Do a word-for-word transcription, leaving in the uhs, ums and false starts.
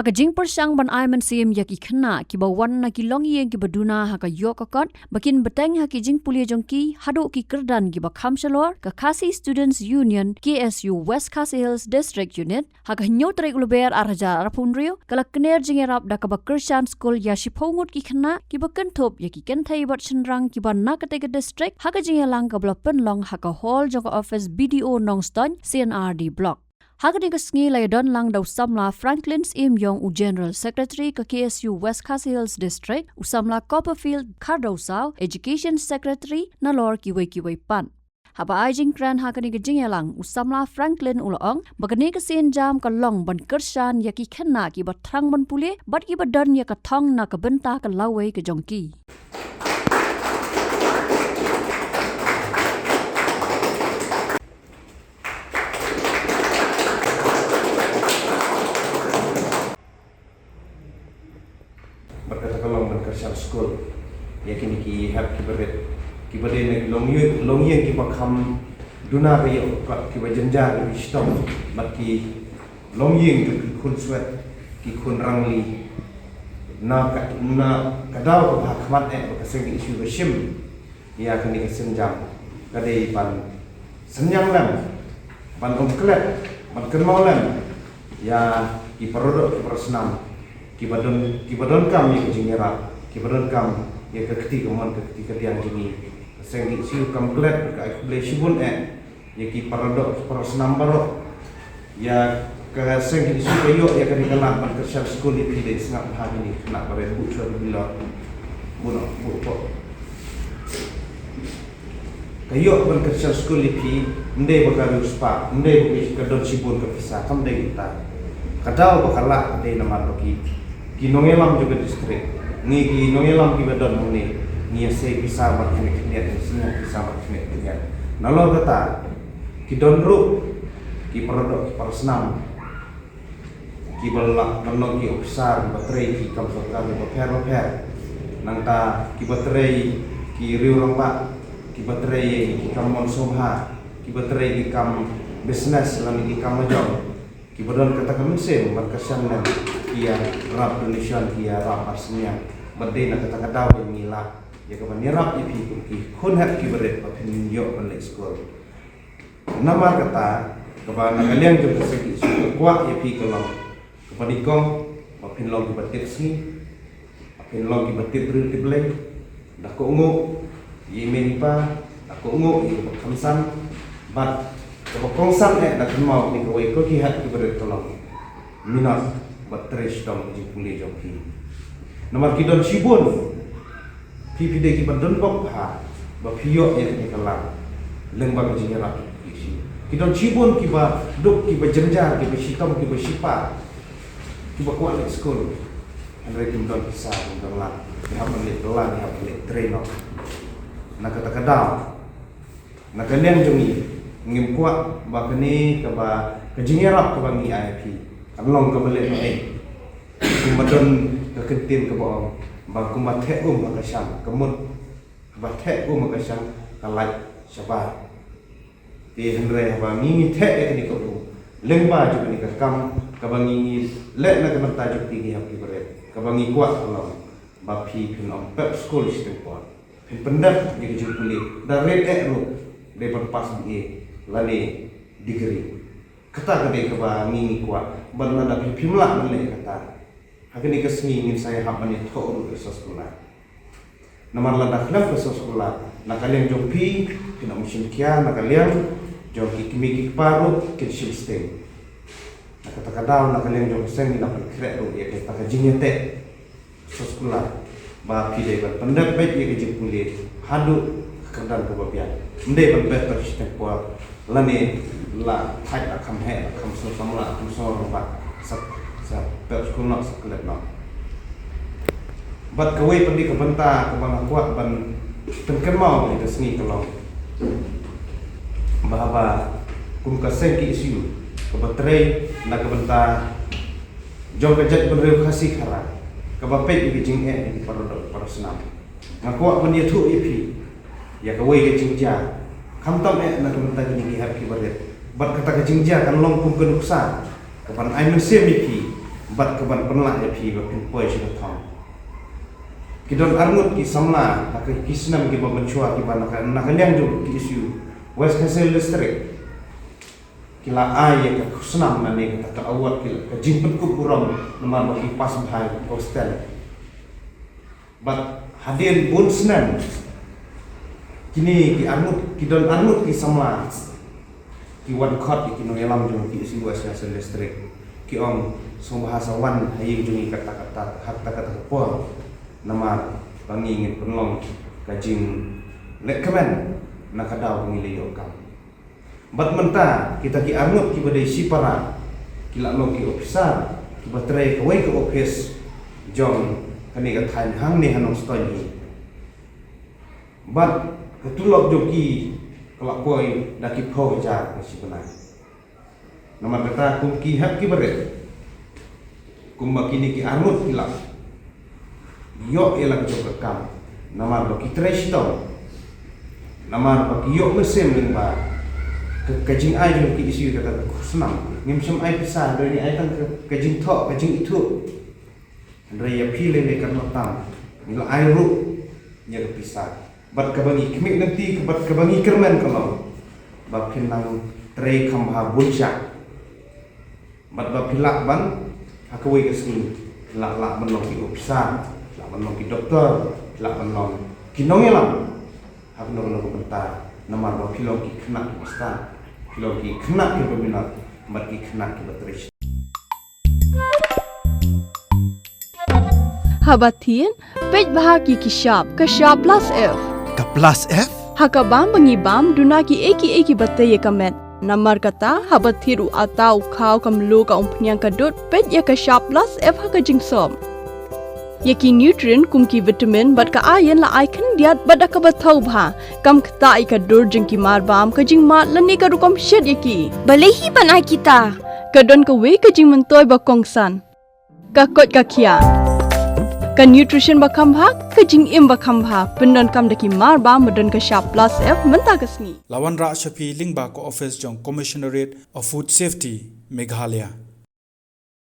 Ka jingpyrshang ban ai mynsiem ïa ki khynnah kiba wan na ki longïing kiba duna ha ka ïoh ka kot ba kin bteng ha ki jingpule jong ki haduh ki kyrdan kiba kham shalor, ka Khasi Students Union, K S U, West Khasi Hills District Unit, ha ka hynñiew tarik u Lber ar hajar arphew hynriew, ka la kner jingïarap da kaba kyrshan skul ïa shiphew ngut ki khynnah kiba kynthup ïa ki kynthei bad shynrang kiba na katei ka district, ha ka jingïalang kaba la pynlong ha ka hall jong ka office B D O Nongstoiñ, C and R D Block. Ha kane ka sngi la ïadon lang da u samla Franklin Syiemliong, u General Secretary ka K S U West Khasi Hills District, u samla Copperfield Khardaw Saw, Education Secretary, nalor kiwei kiwei pat. Haba ai jingkren ha kane ka jingïalang, u samla Franklin u la ong ba kane ka sienjam ka long ban kyrshan ïa ki khynnah kiba thrang ban pule bad kiba don ïa ka thong na ka bynta ka lawei ka jong ki. Bad kata ka long ban kyrshan skul ïa kine ki hep kiba rit, kiba dei na ki longïing, longïing kiba kham duna ka ïoh ka kot, kiba jynjar, kiba shitom, bad ki longïing jong ki khun swet, ki khun rangli. Na ka, na ka daw kaba ha khmat eh, ba ka seng ka issue ka shim ïa kane ka sienjam ka dei ban synñiang lem, ban ym klet, ban kynmaw lem ïa ki paradoh ki parasnam kiba don, kiba donkam ïa ka jingïarap, kiba donkam ïa ka kti kamon, ka kti kadiang jong ngi. Ka seng ka issue kam klet, ka ai khublei shibun eh ïa ki paradoh ki parasnam baroh. Ïa ka seng ka issue ka ïoh ïa kane ka lad ban kyrshan skul ïa phi, dei sngap ha kine ki khynnah barit, buh shuwa ki bilor. Buh noh, buh noh. Ka ïoh ban kyrshan skul ïa phi, ym dei ba ka riewspah, ym dei ba ka don shibun ka pisa, kam dei kata. Ka daw ba ka lah ka dei namar ba ki, ki nongïalam jong ka district, ngi ki nongïalam kiba don hangne, ngi ïasei pisa markhynñiat khynñiat, ngi ïasei pisa markhynñiat khynñiat. Nalor kata, ki don ruh ki paradoh ki parasnam kiba lah ban long ki ophisar kiba trei ki kam sorkar kiba pher bapher. Nangta kiba trei ki riew rangbah, kiba trei ki kam mon sngewbha, kiba trei ki kam business lane ki kam lajong, kiba don kata ka mynsiem ban kyrshan lem, ki ïarap donation, ki ïarap barsynñiang. Bad dei na kata ka daw ba ngi lah ïa ka ban ïarap ïa phi kum ki khun hep kiba rit ba phin ïoh ban leit skul. Namar kata, kaba na ka liang jong ka seng ka issue ka kwah ïa phi ka long kaba nyngkong, ba phin long kiba tip sngi, ba phin long kiba tip briew tip Blei, da kohnguh ïa i mei i pa, da kohnguh ïa kaba kongsan, bad kaba kongsan eh da kynmaw ïa kawei ka ki hep kiba rit ka long minot bad trei shitom ka jingpule jong phi. Namar ki don shibun, phi phi dei kiba don bok bha ba phi ïoh ïa kane ka lad lyngba ka jingïarap jong phi. Ki don shibun kiba duk, kiba jynjar, kiba shitom, kiba shipa, kiba kwah leit skul, hynrei kim don pisa, kim don lad, ki hap ban leit bylla, ki hap ban leit trei noh. Na kata ka daw, na ka liang jong ngi, ngim kwah ba kane kaba, ka jingïarap kaba ngi ai ïa phi kan long kaba leh noh ei. Kumba don ka kyntien kaba ong ba kumba theh um ha ka shang, ka mut ba theh um ha ka shang ka lait shabar. Te hynrei haba ngi ngi theh ïa kane ka um lyngba jong kane ka kam kaba ngi ngi leh na ka bynta jong phi ki hep kiba rit, kaba ngi kwah ka long ba phi phin ym pep skul shiteng por. Phin pyndep ïa ka jingpule, da rit eh ruh, dei ban pass B A lane degree. Kata ka dei kaba ngi ngi kwah, bad lada phi phim lah ban leh kata, ha kane ka sngi ngin sa ïahap ban ïathoh ruh ïa ka soskular. Namar lada khlem ka soskular, na ka liang jong phi, phin ym shim khia, na ka liang jong ki kmie ki kpa ruh kin shim sting. Na kata ka daw, na ka liang jong ka seng ngi la pynkhreh ruh ïa kata ka jingïateh soskular ba phi dei ban pyndep beit ïa ka jingpule haduh ka kyrdan kaba biang. Ym dei ban pep shiteng por lane la thait la kham heh la kham sngewsamla la kham sngewrangbah, sa, sa pep skul noh, sa klet noh. Bad kawei pat de ka bynta kaba nga kwah ban pynkynmaw ïa ka sngi ka long ba haba kum ka seng ka issue kaba trei na ka bynta jong ka jaitbynriew Khasi Khara kaba peit ïa ka jingeh ïa ki paradoh parasnam. Nga kwah ban ïathuh ïa phi ïa kawei ka jingjia, khamtam eh na ka bynta kine ki hep kiba rit, bad kata ka jingjia kan long kum ka nuksa kaban ai mynsiem ïa phi bad ka ban pynlah ïa phi ba phin poi sha ka thong. Ki don arngut ki samla ha ki snem kiba mynshuwa kiba na ka, na ka liang jong ki KSU West Khasi Hills District ki la ai ïa ka khusnam lane kata ka award, ki la, ka jingpynkup burom namar ba ki pass bha ïa ka course ten. Bad hadien bun snem kine ki arngut, ki don arngut ki samla ki wan khot ïa ki nongïalam jong ki KSU West Khasi Hills District, ki ong sngewbha sa wan ha ïing jong ngi kata kata, ha kata kata ka por, namar ba ngi ngin pynlong ka jinglehkmen na ka daw ba ngi la ïoh kam. Bad mynta kita ki arngut kiba dei shipara ki la long ki ophisar kiba trei kawei ka ophis jong kane ka thaiñ hangne ha Nongstoiñ hi. Bad ka tulop jong ki ka la poi da ki phew hajar ka shi bnai. Namar kata kum ki hep kiba rit, kumba kine ki arngut ki la ïoh ïa la ka jong ka kam, namar ba ki trei shitom, namar ba ki ïoh mynsiem lyngba ka, ka jingai jong ki KSU kata ka khusnam. Ngim shym ai pisa, hynrei ngi ai tang ka, ka jingthoh, ka jingithuh. Hynrei ïa phi lei lei katno tam ngi la ai ruh ïa ka pisa. Bad kaba ngi khmih lynti, bad kaba ngi kyrmen ka long ba phin nang trei kham bha bun shah. Bad ba phi lah ban, ha kawei ka sngi, phi lah, lah ban long ki ophisar, phi lah ban long ki doktor, phi lah ban long ki nongïalam ha kano kano ka bynta, namar ba phi long ki khynnah kiba stad, phi long ki khynnah kiba minot, bad ki khynnah kiba trei. Haba thied, peit bha ki ki shap, ka shap plus F. Ka plus F? Ha ka bam ba ngi bam, duna kiei kiei kiba tei ïa ka met. Namar kata, haba thied u atta, u khaw, ka mluh, ka umphniang, ka dud, peit ïa ka shap plus F ha ka jingsop. Ïa ki nutrient kum ki vitamin bad ka iron la ai khyndiat bad da kaba thaw bha. Kam ktah ïa ka dur jong ki mar bam, ka jingmad lane ka rukom shet ïa ki. Balei hi ban ai kita? Ka don kawei ka jingmyntoi ba kongsan. Ka koit ka khiah. Ka nutrition ba kham bha, ka jingim ba kham bha. Pyndonkam da ki mar bam ba don ka shap plus F mynta ka sngi. La wanrah sha phi lyngba ka office jong Commissionerate of Food Safety, Meghalaya.